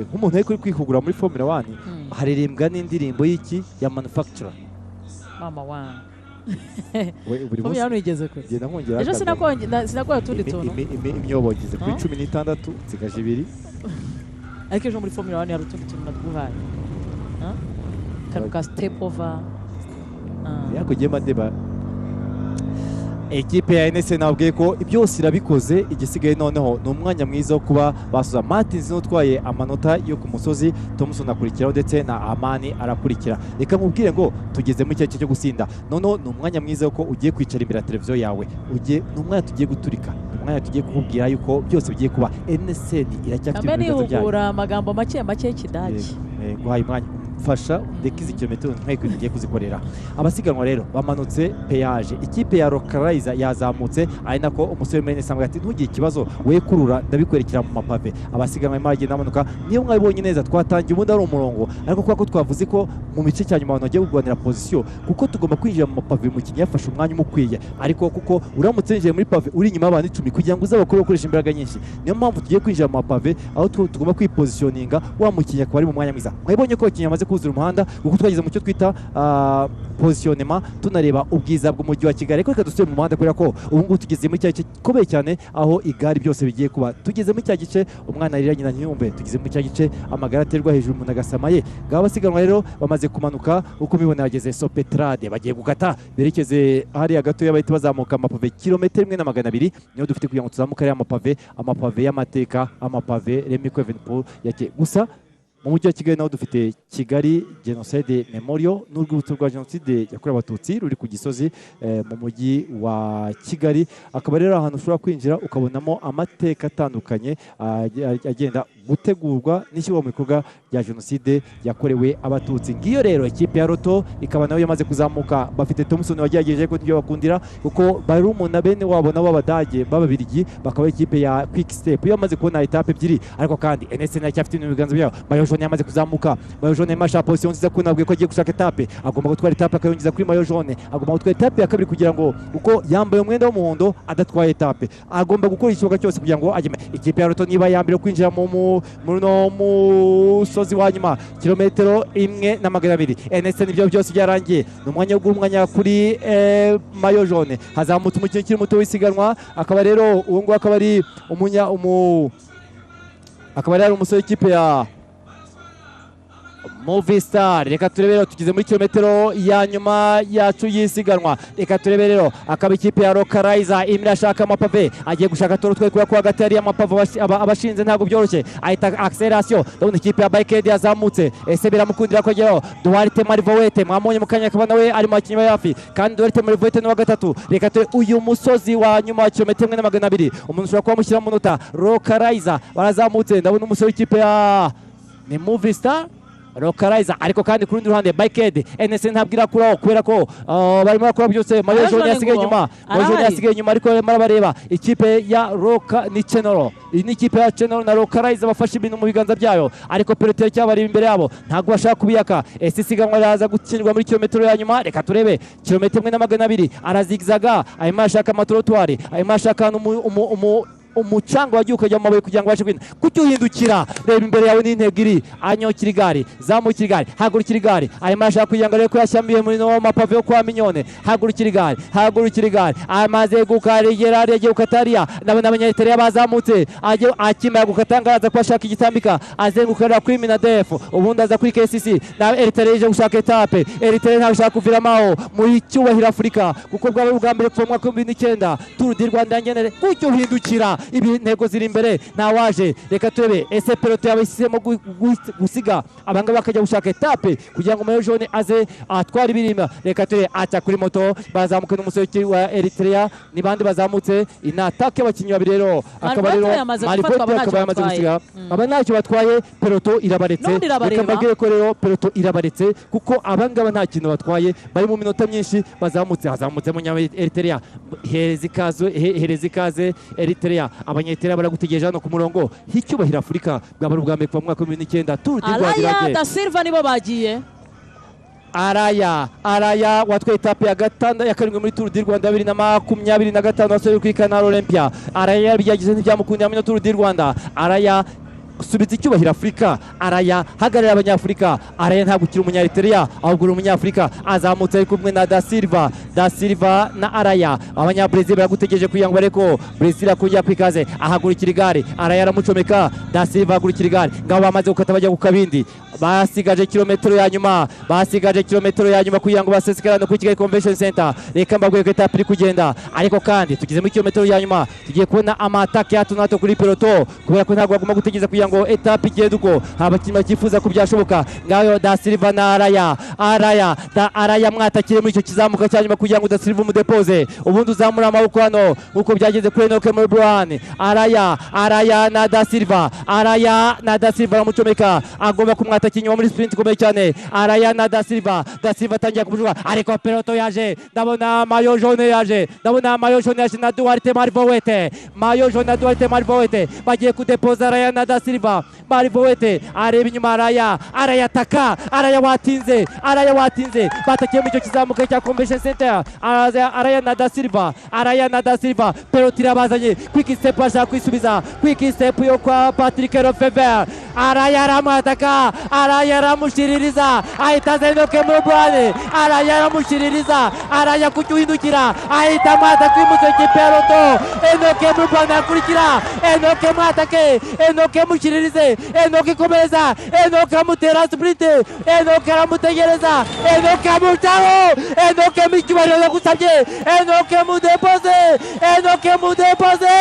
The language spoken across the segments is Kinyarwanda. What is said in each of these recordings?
Nk'umuntu uri kwihugura muri Formula 1, haririmbwa n'indirimbo y'iki ya manufacturer. Mama wangu. We buri Formula munsi 1 igeze kure. Ngenda nkongera Ejo sinakoye utundi tuntu. Imyobo igeze kuri Huh? 16, nsigaje 2. Ariko ejo muri Formula 1 hari utundi tuntu natwuhaye. Huh? Akantu ka step over. Yakugiye madeba. Ekipe ya NS nabwiye ko byose irabikoze, igisigaye noneho ni umwanya mwiza wo kuba basoza. Martins utwaye amanota yo ku musozi, Thompson akurikiraho ndetse na Amani arakurikira. Reka nkubwire ngo tugeze muri cya cyo gusinda. Noneho ni umwanya mwiza ko ugiye kwicara imbere ya televiziyo yawe. Ugiye, ni umwanya tugiye guturika, ni umwanya tugiye kukubwira yuko byose bigiye kuba. NSN iracyafite Kambe ibiganza byayo. nihugura amagambo make make y'ikidage. Guhaye umwanya mfasha ndeke izi kilometero nk'uko tugiye kuzikorera. Abasiganwa rero bamanutse peyaje, ikipe ya Rokaraiza yazamutse, ari nako umusore Mene Sambwe ati ntugire ikibazo we kurura ndabikwerekera mu mapave. Abasiganwa barimo baragenda bamanuka, niyo mwabibonye neza twatangiye ubundi ari umurongo, ariko kubera ko twavuze ko mu bice cya nyuma abantu bagiye kurwanira position, kuko tugomba kwinjira mu mapave umukinnyi yafashe umwanya umukwiye, ariko kuko uramutse winjiye muri pave uri inyuma y'abantu 10 kugira ngo uzabakore gukoresha imbaraga nyinshi. Niyo mpamvu tugiye kwinjira mu mapave aho tugomba kwipositioninga, wa mukinnyi akaba ari mu mwanya mwiza. Mwabonye ko abakinnyi bamaze kuzura umuhanda, kuko twageze mu cyo twita positionnement, tunareba ubwiza bw'umujyi wa Kigali. Ariko reka dusubire mu muhanda kubera ko ubu ngubu tugeze muri cya gice gikomeye cyane aho igare byose bigiye kuba. Tugeze muri cya gice umwana arira nyina ntiyumve, tugeze muri cya gice amagara aterwa hejuru umuntu agasama ye. Ngabo abasiganwa rero bamaze kumanuka, uko mubibona bageze Sopetrade, bagiye gukata berekeze hariya gatoya, bahita bazamuka amapave kilometero 1 200 niyo dufite kugira ngo tuzamuke ariya amapave, amapave y'amateka, amapave Remco Evenepoel yake. Gusa mu mujyi wa Kigali naho dufite Kigali Genocide Memorial, n'urwibutso rwa Jenoside yakorewe Abatutsi ruri ku Gisozi, mu mujyi wa Kigali. Akaba rero ahantu ushobora kwinjira ukabonamo amateka atandukanye agenda gutegurwa n'ishyirwa mu bikorwa rya Jenoside yakorewe Abatutsi. Ngiyo rero ikipe ya Roto ikaba nayo yamaze kuzamuka, bafite Thompson wagerageje ko nibyo bakundira, kuko barumuna bene wabo nabo b'Abadage b'Ababirigi bakaba ikipe ya Quick Step iyo bamaze kubona etape ebyiri. Ariko kandi NSN iracyafite ibintu mu biganza byabo. Maillot jaune yamaze kuzamuka, maillot jaune yamashaka position nziza, ko nabwiye ko agiye gushaka etape, agomba gutwara etape akayongeza kuri maillot jaune, agomba gutwara etape ya kabiri kugira ngo uko yambaye umwenda w'umuhondo adatwaye etape, agomba gukora igishoboka cyose kugira ngo ajye. Ikipe ya Roto niba ya mbere kwinjira mu no musozi wa nyuma, kilometero 1 200. NSN ibyo byose byarangiye, ni umwanya wo umwanya kuri maillot jaune. Hazamutse umukinnyi ukiri muto w'isiganwa, akaba rero uwo nguwo akaba ari umunya umu akaba ari umusore w'ikipe ya Movistar. Reka turebe rero, tugeze muri kilometero ya nyuma yacu y'isiganwa. Reka turebe rero, akaba ikipe ya Rokaraiza imwe irashaka amapave, agiye gushaka toro twe kubera ko hagati hari amapave abashinze ntabwo byoroshye, ahita acceleration. Ndabona ikipe ya Bike yazamutse, ese biramukundira kugeraho? Duarte Marivowete mwamubonye mu kanya, akaba nawe ari mu bakinnyi bari hafi, kandi Duarte Marivowete ni uwa gatatu. Reka turebe uyu musozi wa nyuma wa kilometero 1 200, umuntu ushobora kuba amushyira mu munota. Rokaraiza barazamutse, ndabona umusore w'ikipe ya ni Movistar Rokaraiza, ariko kandi ku rundi ruhande Biked NS ntabwo irakuraho kubera ko barimo barakora byose. Maillot jaune yasigaye inyuma, maillot jaune yasigaye inyuma, ariko barimo bareba ikipe ya Roka ni Chenoro, iyi ni ikipe ya Chenoro na Rokaraiza bafashe ibintu mu biganza byayo, ariko peloton cyabari imbere yabo ntabwo bashaka kubiyaka. Ese isiganwa riraza gutsindwa muri kilometero ya nyuma? Reka turebe, kilometero 1 200, arazigzaga, arimo arashaka amatrottoir, arimo arashaka umucanga wagiye ukajya mu mabuye kugira ngo ubashe kwinjira. Kuki uhindukira? Reba imbere yawe n'intego iri, anyokira igare, zamukira igare, hagurukira igare, arimo arashaka kugira ngo arebe ko yashyamiye muri no mapave yo kwa Mignone. Hagurukira igare, hagurukira igare, amaze gukarigera agiye gukata hariya, ndabona Abanyaritariya bazamutse, agiye akimara gukata ngo araza kuba ashaka igitambika, azenguka kuri Minadef, ubundi aza kuri KCC na Eritrea ije gushaka etape. Eritrea ntabwo ishaka kuviramo aho muri cyubahiro Afurika, kuko bwaba ari ubwa mbere kuva mu mwaka wa 2009 Tour du Rwanda yangenere. Kuki uhindukira? Ibi intego ziri imbere, ntawaje. Reka turebe, ese peloton yabahisemo gusiga abangaba bakajya gushaka etape kugira ngo maillot jaune aze atware ibirima? Reka turebe, aca kuri moto, bazamuka n'umusore wa Eritrea, ni bande bazamutse? Inatake abakinnyi babiri rero, akaba rero Marivote yamaze gufatwa, Marivote aba akaba yamaze ntacyo gusiga, batwaye. Aba ntacyo batwaye, peloton irabaretse. N'ubundi irabareba. Reka mbabwire ko rero peloton irabaretse, kuko abangaba nta kintu batwaye, bari mu minota myinshi bazamutse. Hazamutse munya Eritrea, hereza ikaze, hereza ikaze Eritrea. Abanyaeritrea baragutegereje hano ku murongo h'icyubahiro Afurika, bwaba ari ubwa mbere kuva mu mwaka wa 2009 Tour du Rwanda Araya iragiye. da Silva nibo bagiye. Araya, Araya watwaye etape ya gatanda ya karindwi muri Tour du Rwanda 2025 wasoje kuri Canal Olympia. Araya yabigerageje ntibyamukundira muri Tour du Rwanda. Araya Subiza icyubahiro Afurika. Araya hagarara abanyafurika. Araya ntabwo ukiri umunyaeritereya, ahubwo uri umunyafurika. Azamutse ari kumwe na Da Silva, Da Silva na Araya. Abanyabrezil baragutegereje kugira ngo bareko Brezil akongera kwikaze. Ahagurukira igare, Araya aramucomeka, Da Silva ahagurukira igare. Ngabo bamaze gukata bajya ku kabindi, basigaje kilometero ya nyuma, basigaje kilometero ya nyuma kugira ngo basesekarane ku Kigali Convention Center. Reka mbabwire ko etape iri kugenda, ariko kandi tugeze muri kilometero ya nyuma, tugiye kubona amatake ya hato na hato kuri peloton, kubera ko ntabwo bagomba gutegereza kugira ngo etape igende uko abakinnyi bakifuza ko byashoboka. Ngayo Da Silva na Araya, Araya da Araya mwatakire muri icyo kizamuka cya nyuma kugira ngo Da Silva umudepoze, ubundi uzamura amaboko hano nkuko byageze kuri Enoke muri Brown. Araya, Araya na Da Silva, Araya na Da Silva aramucomeka, agomba kumwataka inyuma muri sprint ikomeye cyane. Araya na Da Silva, Da Silva atangiye kumujuga, ariko peloton yaje, ndabona maillot jaune yaje, ndabona maillot jaune yaje na Duarte Marivowete, maillot jaune na Duarte Marivowete bagiye kudepoza Araya na Da Silva. Marivowete areba inyuma Araya, Araya ataka, Araya watinze, Araya watinze, batakiye mu icyo kizamuka cya Convention Center. Araya na Da Silva, Araya na Da Silva, peloton irabazanye, Quick Step ashaka kwisubiza, Quick Step yo kwa Patrick Lefevere. Araya aramwataka, Araya aramushiririza, ahita aza Enoke Murubwane, Araya aramushiririza, Araya kucyuhindukira, ahita amwataka imutse kipeloto, Enoke Murubwane akurikira, Enoke mwatake, Enoke mushiririze, Enoke ikomereza, Enoke amutera sprint, Enoke aramutegereza, Enoke amutaho, Enoke mu icyubahiro yagusabye, Enoke mudepoze, Enoke mudepoze,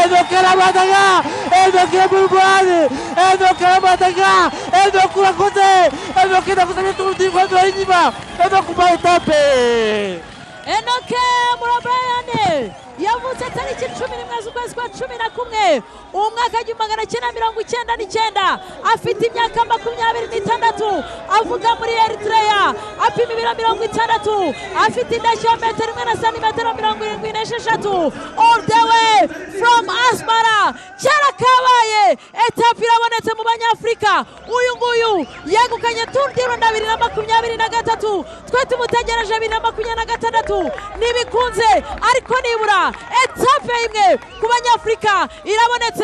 Enoke aramwataka, Enoke Murubwane, Enoke aramwataka, Enoke urakoze, Enoke ndagusabye Tour du Rwanda inyuma, Enoke ubaye etape. Enoke Murabayane yavutse tariki 11 z'ukwezi kwa 11 umwaka 1999, afite imyaka 26, avuga muri Eritrea, apima ibiro 60, afite indeshyo ya metero 1 na santimetero 76, all the way from Asmara. Kera kabaye, etape irabonetse mu banyafurika. Uyu nguyu yegukanye Tour du Rwanda 2023, twe tumutegereje 2026, ntibikunze, ariko nibura etape imwe ku banyafurika irabonetse.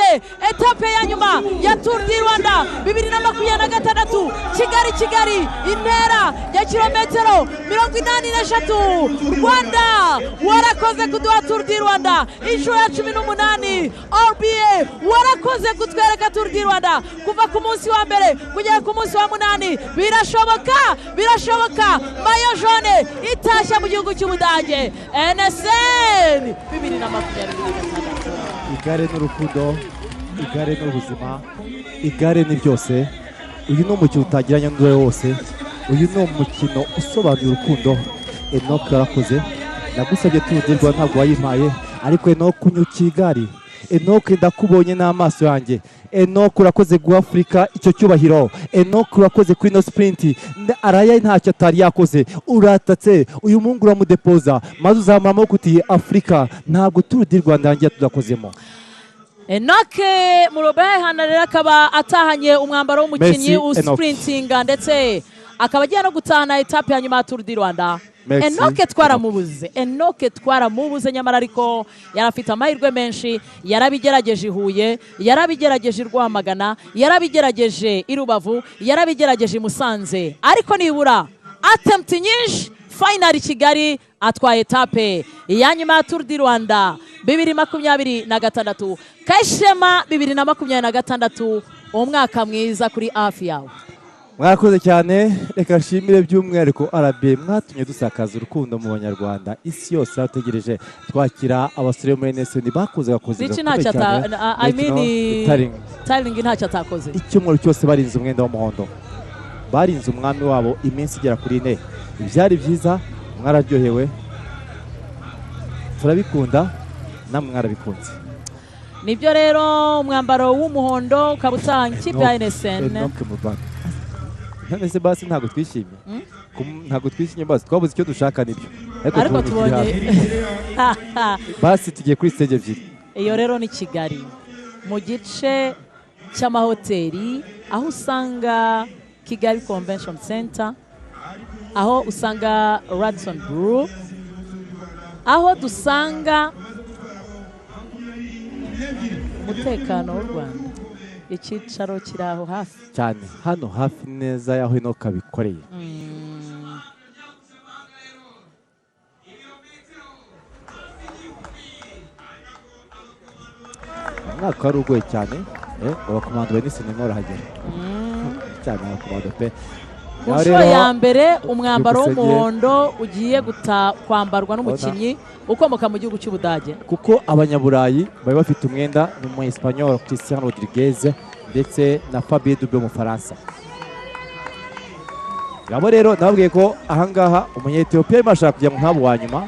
Etape ya nyuma ya Tour du Rwanda 2026, Kigali Kigali, intera ya kilometero 83. Rwanda warakoze kuduha Tour du Rwanda inshuro ya 18. RBA warakoze kutwereka Tour du Rwanda kuva ku munsi wa mbere kugera ku munsi wa munani. Birashoboka, birashoboka, maillot jaune itashya mu gihugu cy'Ubudage, NSN 2026. Igare n'urukundo, igare n'ubuzima, igare ni byose. Uyu ni umukino utagiranye n'undi wose, uyu ni umukino usobanuye urukundo. Enoke warakoze, nagusabye Tour du Rwanda ntabwo wayimpaye, ariko Enoke unyukiye igare, Enoke ndakubonye n'amaso yanjye. Enoke urakoze guha Afurika icyo cyubahiro, Enoke urakoze kuri ino sprint. Araya ntacyo atari yakoze, uratatse uyu muhungu uramudepoza, maze uzamura amaboko uti Afurika ntabwo Tour du Rwanda yanjye tudakozemo. Enoke Murobehana rero akaba atahanye umwambaro w'umukinnyi Merci, Enoch. usprintinga, ndetse akaba agiye no gutahana etape ya nyuma ya Tour du Rwanda. Merci. Enoke twaramubuze, Enoke twaramubuze, nyamara ariko yari afite amahirwe menshi. Yarabigerageje i Huye, yarabigerageje i Rwamagana, yarabigerageje i Rubavu, yarabigerageje i Musanze, ariko nibura attempt nyinshi, finally Kigali atwaye etape ya nyuma ya Tour du Rwanda 2026. Kayishema, 2026, umwaka mwiza kuri hafi yawe. Mwarakoze cyane. Reka nshimire by'umwihariko RBA, mwatumye dusakaza urukundo mu banyarwanda, isi yose yategereje twakira abasore bo muri NSN bakoze gakoze Rich gakomeye ntacyo cyane. I mean, Taring. Taring ntacyo atakoze. Icyumweru cyose barinze umwenda w'umuhondo, barinze umwami wabo iminsi igera kuri 4. Byari byiza, mwararyohewe, turabikunda, namwe mwarabikunze. Nibyo rero, umwambaro w'umuhondo ukaba utanga ikipe ya NSN. Enoch Mubarak. None se basi ntabwo twishimye? Ntabwo twishimye basi, twabuze icyo dushaka nibyo, ariko tubonye tubonye ikiri hafi. Basi tugiye kuri stage ebyiri. Iyo rero ni Kigali mu gice cy'amahoteli, aho usanga Kigali Convention Center, aho usanga Radisson Blu, aho dusanga umutekano w'u Rwanda. Icyicaro kiri aho hafi cyane, hano hafi neza y'aho Enoka bikoreye. Umwaka wari ugoye cyane, abakomando ba Nisinema barahagera cyane, abakomando pe. Ku nshuro ya mbere umwambaro w'umuhondo ugiye kwambarwa n'umukinnyi ukomoka mu gihugu cy'Ubudage, kuko abanyaburayi bari bafite umwenda n'umu Espanyol Christian Rodriguez ndetse na Fabien Dubé w'Umufaransa. Ngabo rero nababwiye ko ahangaha umunya-Ethiopia arimo arashaka kujya mu nkabo wa nyuma,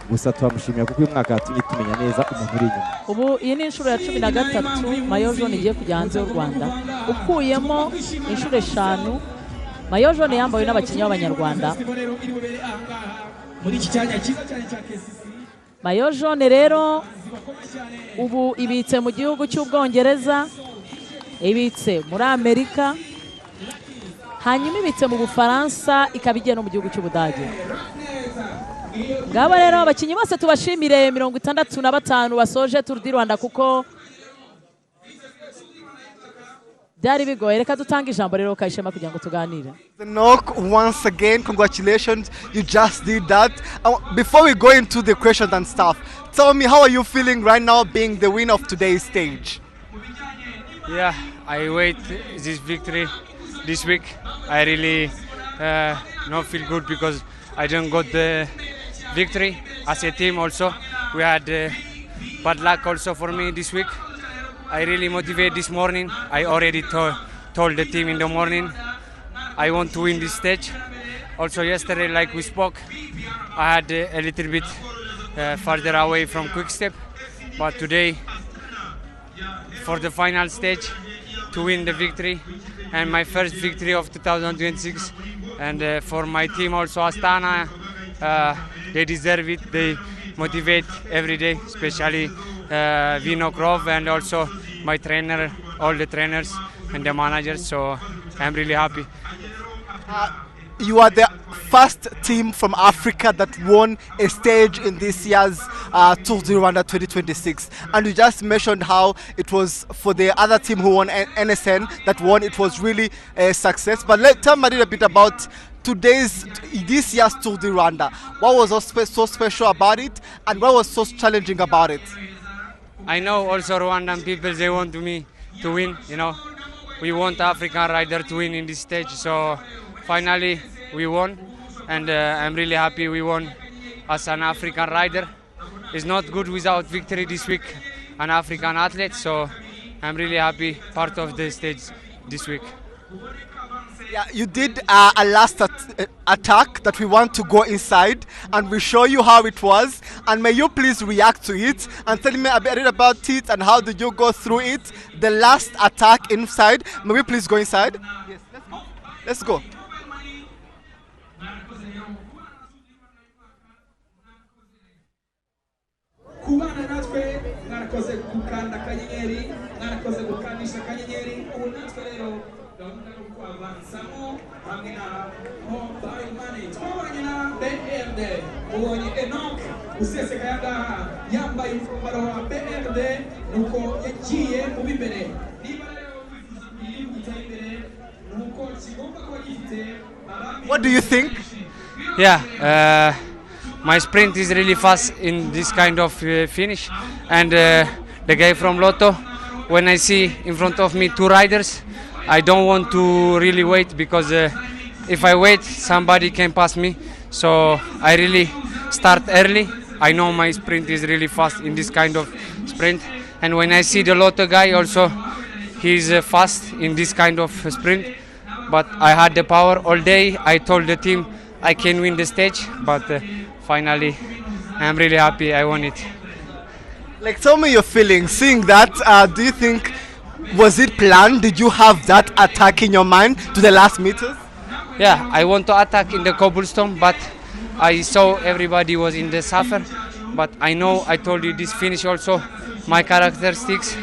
gusa turamushimira kuko uyu mwaka yatumye tumenya neza umuntu uri inyuma. Ubu iyi ni inshuro ya 13 maillot jaune igiye kujya hanze y'u Rwanda, ukuyemo inshuro 5 maillot jaune yambawe n'abakinnyi b'Abanyarwanda. Maillot jaune rero ubu ibitse mu gihugu cy'Ubwongereza, ibitse muri Amerika, hanyuma ibitse mu Bufaransa, ikaba igiye no mu gihugu cy'Ubudage. Ngabo rero abakinnyi bose tubashimire 65 basoje Tour du Rwanda, kuko byari bigoye. Reka dutange ijambo rero Kayishema kugira ngo tuganire. Enoch, once again, congratulations, you just did that. Before we go into the questions and stuff, tell me, how are you feeling right now being the winner of today's stage? Yeah, I wait this victory this week. I really not feel good because I didn't got the victory as a team. Also, we had bad luck also for me this week. I really motivate this morning. I already told the team in the morning I want to win this stage. Also yesterday, like we spoke, I had a little bit farther away from Quick Step, but today for the final stage to win the victory and my first victory of 2026, and for my team also Astana, they deserve it. They motivate every day, especially Vinokurov and also my trainer, all the trainers and the managers. So I'm really happy. You are the first team from Africa that won a stage in this year's Tour du Rwanda 2026. And you just mentioned how it was for the other team who won, NSN, that won, it was really a success. But tell me a little bit about this year's Tour du Rwanda. What was so special about it, and what was so challenging about it? I know also Rwandan people, they want me to win, you know. We want African rider to win in this stage, so finally we won, and I'm really happy we won as an African rider. It's not good without victory this week, an African athlete, so I'm really happy part of the stage this week. Yeah, you did a last attack that we want to go inside, and we show you how it was, and may you please react to it and tell me a bit about it and how did you go through it, the last attack inside. May we please go inside? Yes, let's go. Let's go. Kubana natwe mwarakoze gukanda akanyenyeri, mwarakoze gukandisha akanyenyeri. Ubu natwe rero gahunda yo kwavansamo hamwe na mobile money twabanye na BRD. Ubonye Enoch useseka yangaha yambaye umwambaro wa BRD, nuko yagiye mu b'imbere. Niba rero wifuza kuyihuta imbere, nuko kigomba kuba gifite. What do you think? Yeah, my sprint is really fast in this kind of finish, and the guy from Lotto, when I see in front of me two riders, I don't want to really wait, because if I wait, somebody can pass me. So I really start early. I know my sprint is really fast in this kind of sprint, and when I see the Lotto guy also, he's fast in this kind of sprint. But I had the power all day. I told the team I can win the stage, but finally, I'm really happy I won it. Like, tell me your feelings seeing that. Do you think, was it planned? Did you have that attack in your mind to the last meters? Yeah, I want to attack in the cobblestone, but I saw everybody was in the suffer. But I know, I told you this finish also, my characteristics.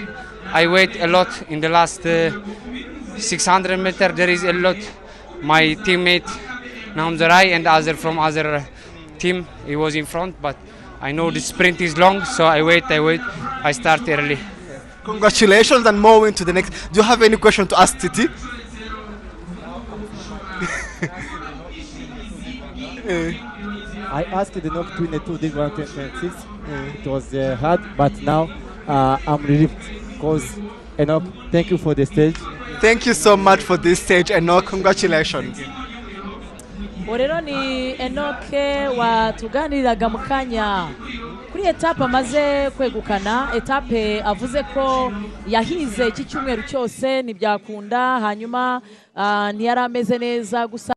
I wait a lot in the last 600 meters. There is a lot. My teammate Namzarai and other from other team, he was in front, but I know the sprint is long, so I wait, I start early. Congratulations and more into the next. Do you have any question to ask Titi? I asked Enoch to win the Tour de Rwanda 2026. It was hard, but now I'm relieved because Enoch, thank you for the stage. Thank you so much for this stage, Enoch. Congratulations. Uwo rero ni Enoke watuganiriraga mu kanya kuri etape amaze kwegukana, etape avuze ko yahize iki cyumweru cyose ntibyakunda, hanyuma ntiyari ameze neza gusa.